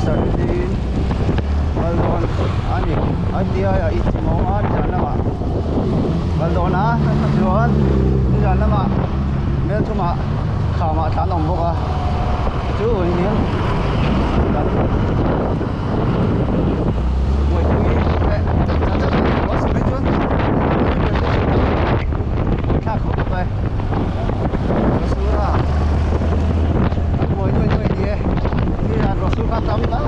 service in kal dawn a ni ITI ah i chim awm a nizan lamah kal dawn a chuan nizan lamah Melthumah khamah tlan awm bawk a chu hian kan buaipui leh chuan thlak khawp mai Rasura buai nuai nuai ni e ni an Rasur kha tam ta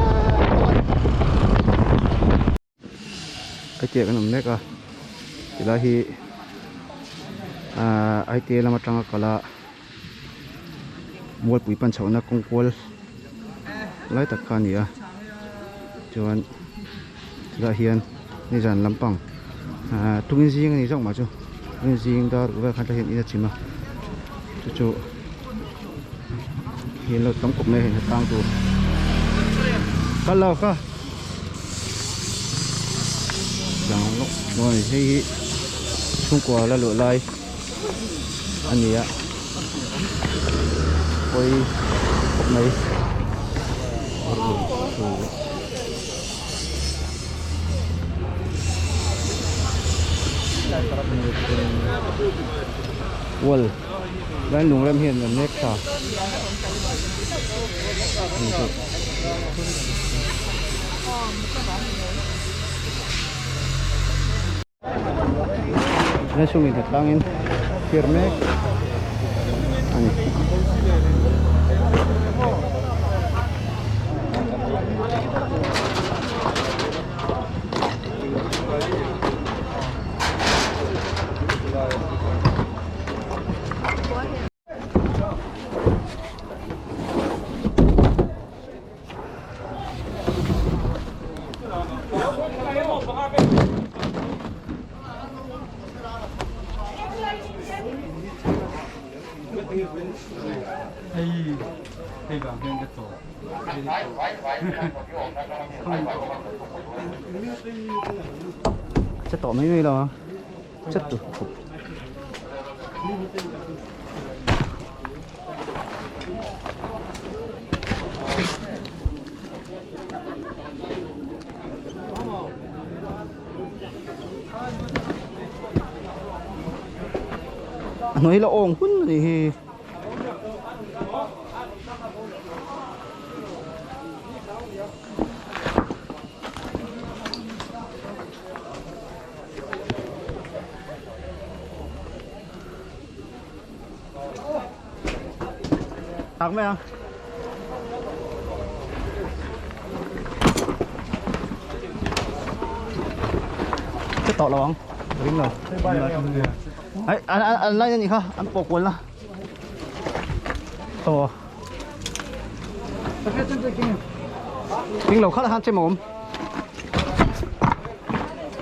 Aitia kan awm mek a tilai hi ahh Aitia lam atanga kal a Mualpui pan chhohna kawng kual lai tak kha a ni a chuan chutah hian nizan lampang ahh tungin zing a ni zawk mah chu tungin zing dar vel khan hian in a chim a chu chu hi an lo tam kawp mai a hei hnatlang tur kal lo ka dang lawk dawn a ni hei hi chhungkua la luh lai a ni a pawi khawp mai wall line lungrem hian an nek tha Hei chungin ka tlangin thlir mek a ni. Che tawh mai mai lo a che tu khawp. A hnuai la awng hun a nih hi. Tak mai ang. Chết tọt lo ang. Ring lo. Ấy, anh anh anh lấy gì kha? Anh bỏ quần la. Ồ. Ring lo khá là han chơi mồm.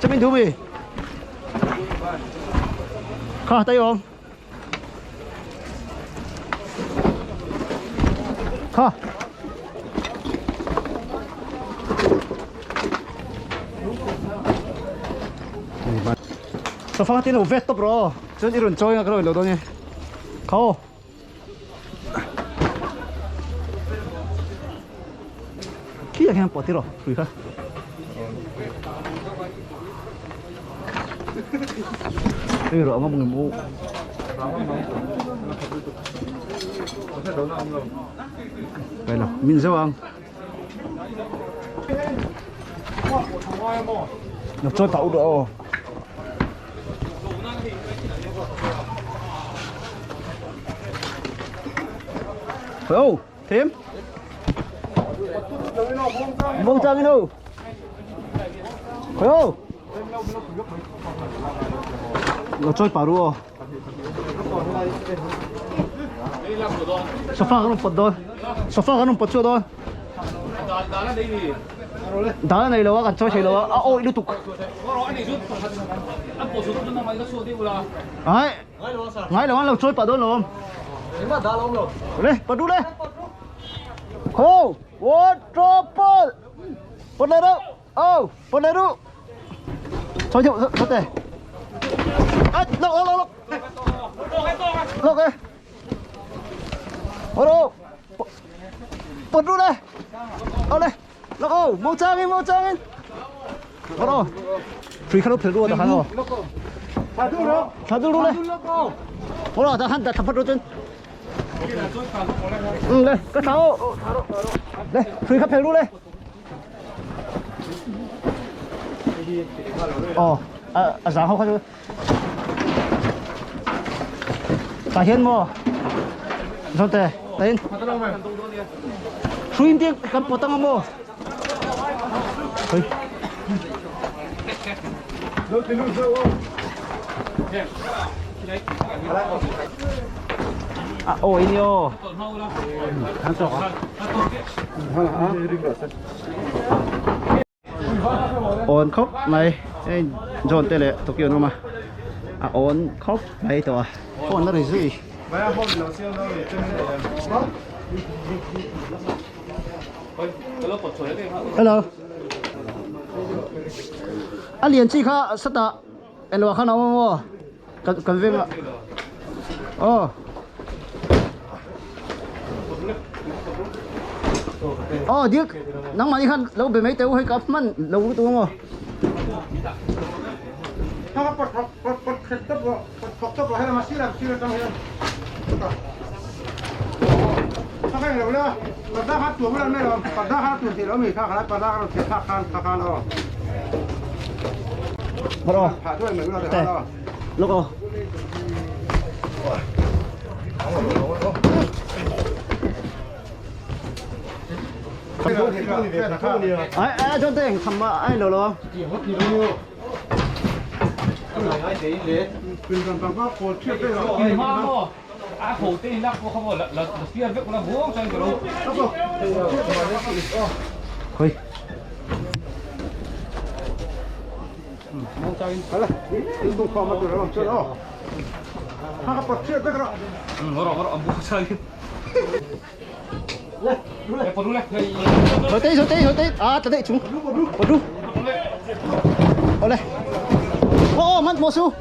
Chơi mình thú gì? Kha tay không? Kha. Sofa tin lo vet top ro. Chuan i rawn chawi nga ka rawn lo dawn e. Kha aw. Khi ah khian pawh tiraw hrui kha. Hei rawh ang ngem u. Đây là min dâu ang. Nó trôi tàu được. Hello, thêm. Vâng chào anh đâu. Hello. Nó trôi bảo đua. Sofa kan pawt dawn. Sofa kan pawt chhuah dawn. Dal a nei lo a kan chawi thei lo a a awih lutuk. Ai ngai lo an lo chawi pah dawn lo awm. Le pawt duh le. Ho one two pawt. Pawt leh deuh. Ô pawt leh duh. Chawi deuh chawi teh. Ai lawk lawk lawk. Lawk e. Pawt rawh. Pawt duh le. Aw le. Lawk aw, mo changin, mo changin. Rawh aw. Hrui kha lo phel ru a takhan aw. Thla dul ru le. Rawh aw, takhan dah thla phat ru chun. Le, ka thla aw. Le, hrui kha phel ru le. Aw, a zang ho kha chu. Tah hian maw Zawngte tain Hruin te kan pawt anga maw Hei A aw ini aw Awn khawp mai hei John te leh Tokyo an awm a a awn khawp mai tawh a phone a ri zui hello a lian chi kha satah englo ah khan a awm a maw kan veng ah aw. Aw dik nangmah ni khan lo be mai teh u hei ka hman lo lutuk ang aw. Lawk aw. Ai ai cho tên thầm ai lo lo. Khoi. Rồi tí, rồi tí, rồi tí. À, ta đây chúng. Bỏ đu. Ole. Ô, man mo su.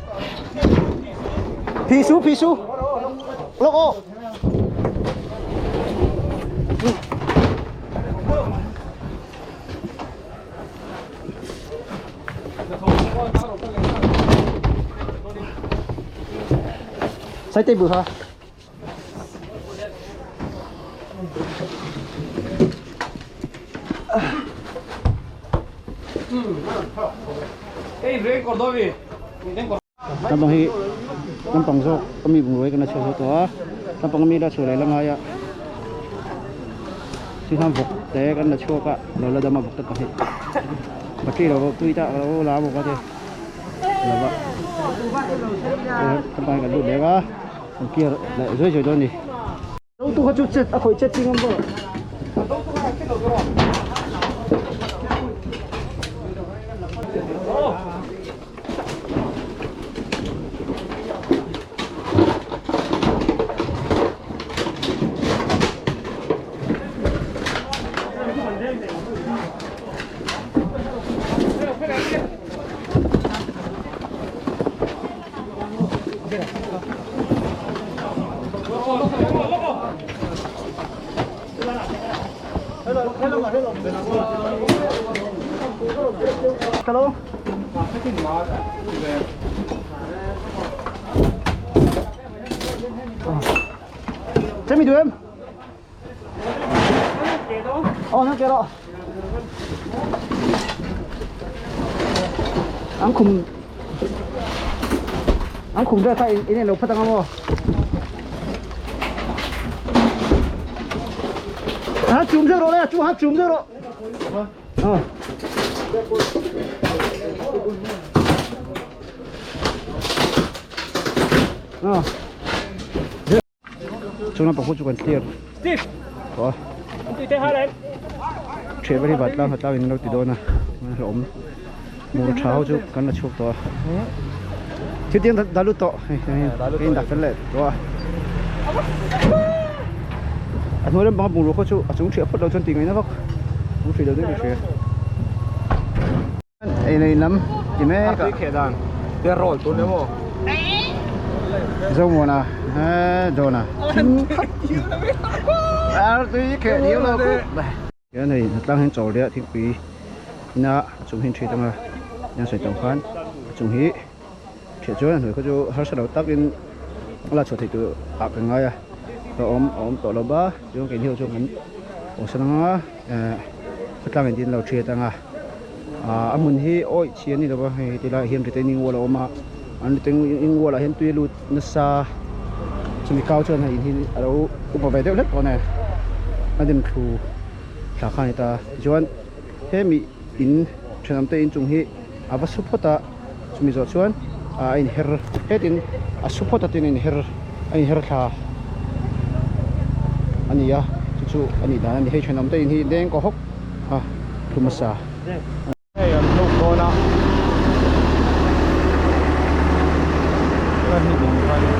Phi su, phi su. Lok ô. Sai tây bự hả? Lampang hi lampang zawk a mi bungrua hi kan la chhuah zawk tawh a lampang ami la chhuah leh la ngai a thinghan vawk te kan la chhuak a lo la dam a vawk te pahnih battery lo tui ta lo la bawk a te lo va lampang hi kan lut leh a kan clear leh zuai zuai dawn a ni. Tu kha chu chet a khawih chet ching awm bawk. Hello. Chemi du em? Ờ, nó kêu đó. Ang khum Ang khum ra kha in lo phat ang mo. Ha chum ra rồi đấy, chú ha chum ra rồi. Ờ. Ờ. Chung lampang pawh chu kan clear tawh a thian vel hi vantlang hna tlangin an lo ti dawn a hlauhawm bur tha ho chu kan la chhuak tawh a thil tiang dah lut tawh hei hei in dah fel leh tawh a a hnuai lampanga bungrua khaw chu a chung thiah phawt lo chuan tih ngaihna vak chung hrih lo deuh ka hria. Ei nei lam ti mek a. Kheh dan te roll tun emaw. Zomuana he Dona. Ar tui kheh diu lo ku. Hian hei hnatlang hian chaw leh thingpui ina a chung hi an ṭhit ang a nia sawi tawng khan a chung hi ṭhiah chuan a hnuai khaw chu harsa lo takin a la chhuah theih tur ah kan ngai a a awm a awm tawh lo va chuan keini ho chuan kan awsan ang a ehh khawtlang in tin lo ṭhiat ang a ah a hmun hi awih chhi a ni lo va hei ti laiah hian retaining wall a awm a an retaining wall ah hian tui a lut nasa chumi kau chuan hei in hi a lo upa ve deuh hlek tawh a ni a dim thlu thla kha a ni ta tichuan hemi in thenawm te inchung hi a va su phawt a chumi zawh chuan ah a inher hetin a su phawt a tin a inher a inher thla a ni a chu chu a nih dan a ni hei thenawm te in hi deng kaw hawk a thu hmasa. Hei an hluk dawn a chuan hi in kha ni.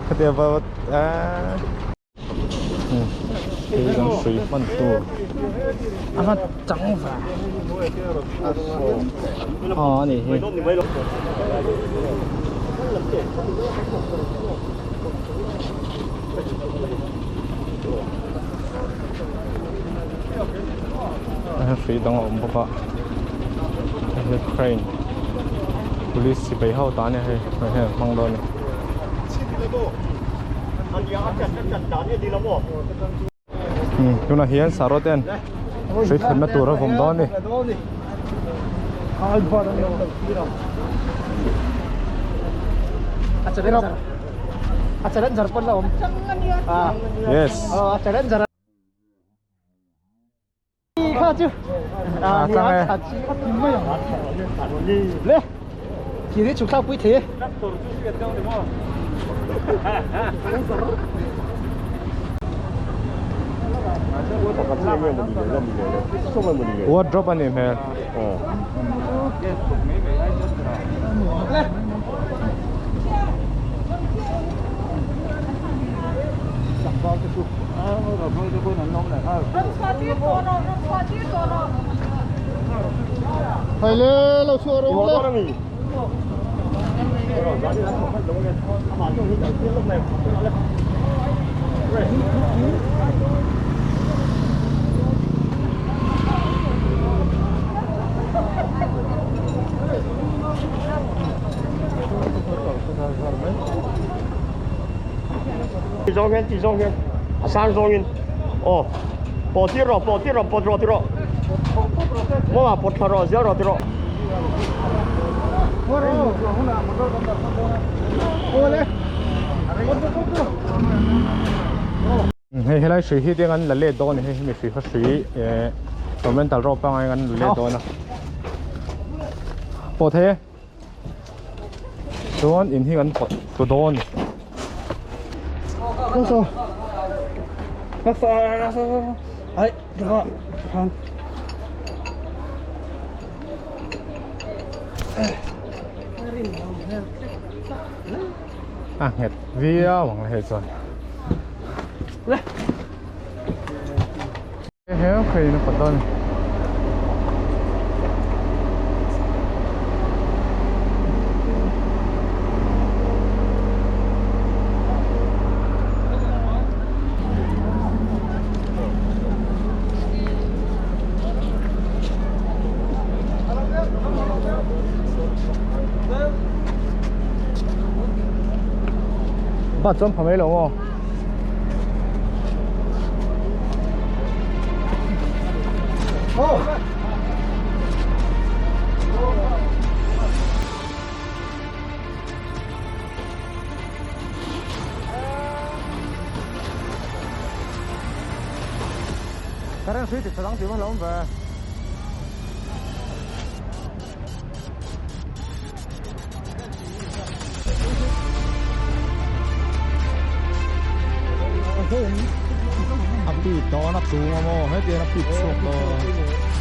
Khatia va a hei kan hrui hman tur a va chang va aw a nih hi. Hrui dang a awm bawk a hei crane police sipai ho ta a ni hei hei an hmang dawn a ni. Tunah hian saraw ten hrui thlenna tur a vawm dawn a ni. Yes. À, tlang e. Wardrobe a nih hmel. Hei helai hrui hi tiang an la let dawn a ni hei hemi hrui kha hrui eh ornamental rope pangngai an la let dawn a pawh thei e chuan in hi kan pawt tlu dawn a ni. A nghet viau ang hei chuan he khawi na pawt dawn a ni. Ba chuan pha mai lo maw? Current hrui ti tha dang tih va hlauhawm ve. A bit dawn a tlung a maw hetiang a bit chhuak dawn.